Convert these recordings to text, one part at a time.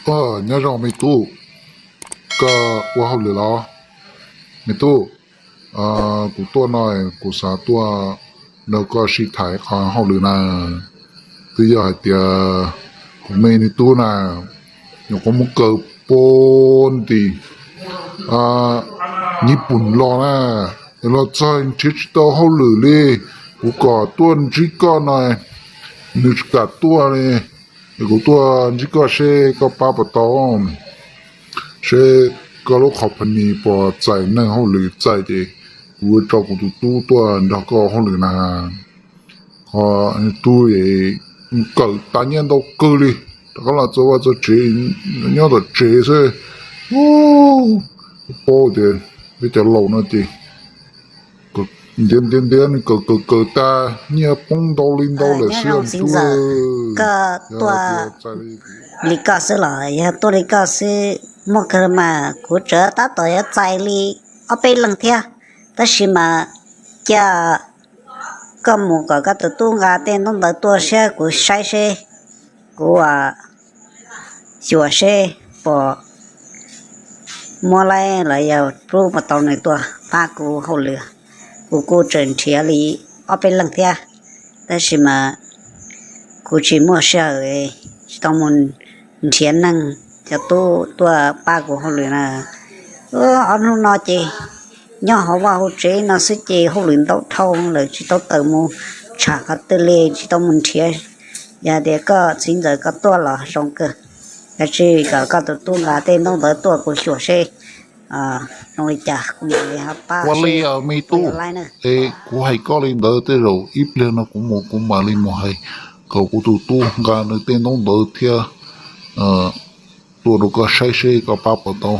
Nyob zoo me tub, koj ua hauj lwm los? Me tub, kuv tuaj no, kuv xav tuaj nrog koj sib tham qhov hauj lwm na. Twb yog hais tias kuv me tub na, nyuam qhuav mus kawm pov nti Nyij Pooj los na, los txog nrhiav tsis tau hauj lwm li. Kuv kom tuaj ntsib koj no, nws tsis kam tuaj li. Es kuv tuaj ntsib koj seb koj pab puas tau, seb koj lub company puas txais neeg hauj lwm txais ces kuv yuav tso kuv tus tub tuaj nrog koj hauj lwm na. Ho tub kawm tas nyiaj ntau kawg li, rov qab los txog vaj txog tsev, nyob tom tsev xwb. Paub tias peb cov laus no ces ntiav ntiav ntiav, nws kawm kawm kawm tas nyiaj poob ntau li ntau lawm xwb. Koj tuaj li koj xwb los? Yog tuaj li koj xwb muaj kawg mas, kuv tseem tab tom yuav txais li ob peb leeg thiab. Tab sis mas cia koj mus kom koj tus tub nqa tej ntaub ntawv tuaj seb kuv saib seb, kuv xyuas seb puas muab laib los yog pub puas tau nws tuaj pab kuv hauj lwm. Kuv kuj tseem nrhiav li ob peb leeg thiab, tab sis mas kuv tsis muaj sij hawm, tsis tau mus nrhiav neeg cov tub tuaj pab kuv hauj lwm na. Ob hnub no ces nyob hauv vaj hauv tsev no xwb ces hauj lwm ntau dhau lawm, tsis tau tawm mus tsham qhov twg li, tsis tau mus nrhiav. Yog tias koj txiv ntxawm koj tuaj los zoo kawg, kav tsij kom koj tus tub nqa tej ntaub ntawv tuaj kuv xyuas seb zoo li cas kuv mam li ho pab. Ua li me tub, es kuv hais koj li ntawd tej zaum ib pliag no kuv mus kuv mam li mus hais kom kuv tus tub nqa nws tej ntaub ntawv thiab tuaj rau koj saib seb koj pab puas tau.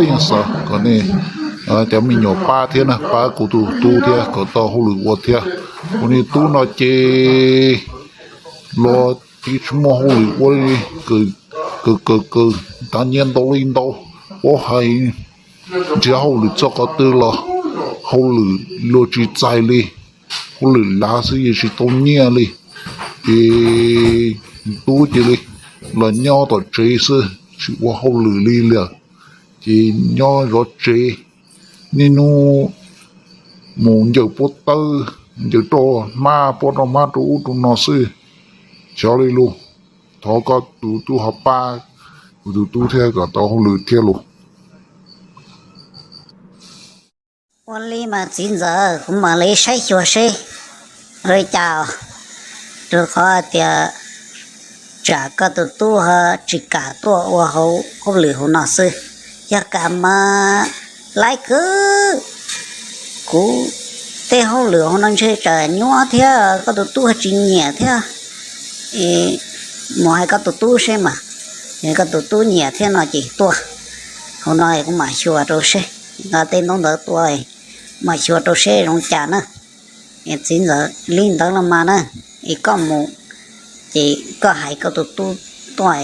Yeej xav kom nej cov me nyuam pab thiab na, pab kuv tus tub thiab kom tau hauj lwm ua thiab. Kuv niag tub no ces los tsis muaj hauj lwm ua li, kawm kawm kawm tas nyiaj ntau li ntau, ua hais nrhiav hauj lwm txog qhov twg los hauj lwm luag tsis txais li, hauj lwm lav xwb yeej tsis tau nyiaj li. Ces tub cia li los nyob tom tsev xwb tsis ua hauj lwm li lawm, ces nyob zov tsev, niaj hnub mus ncaws pob tawb, ncaws roj hmab, pob roj hmab rau ub rau no xwb. Xyov li lus, thov koj tus tub ho pab kuv tus tub thiab kom tau hauj lwm thiab lus. Ua li mas txiv ntxawm, kuv mam li saib xyuas seb li cas, rau qhov tias tsam koj tus tub ho tsis kam tuaj ua hauj lwm hauv no xwb. Yog kam mas laib kawg, kuv tej hauj lwm hauv no ntshe tsam nyuaj thiab koj tus tub tsis nyiam thiab. Mus hais koj tus tub seb mas, yog koj tus tub nyiam thiab no ces tuaj hauv no kuv mam xyuas rau seb, nqa tej ntaub ntawv tuaj mam xyuas rau seb zoo cas na. Txiv ntxawm, li ntawd los mas na, es koj mus ces koj hais koj tus tub tuaj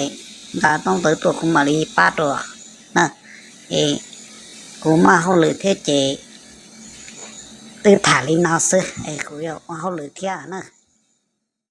nqa ntaub ntawv tuaj kuv mam li pab rau na. Es kuv muaj hauj lwm thiab ces wb tham li no xwb es kuv yuav ua hauj lwm thiab na.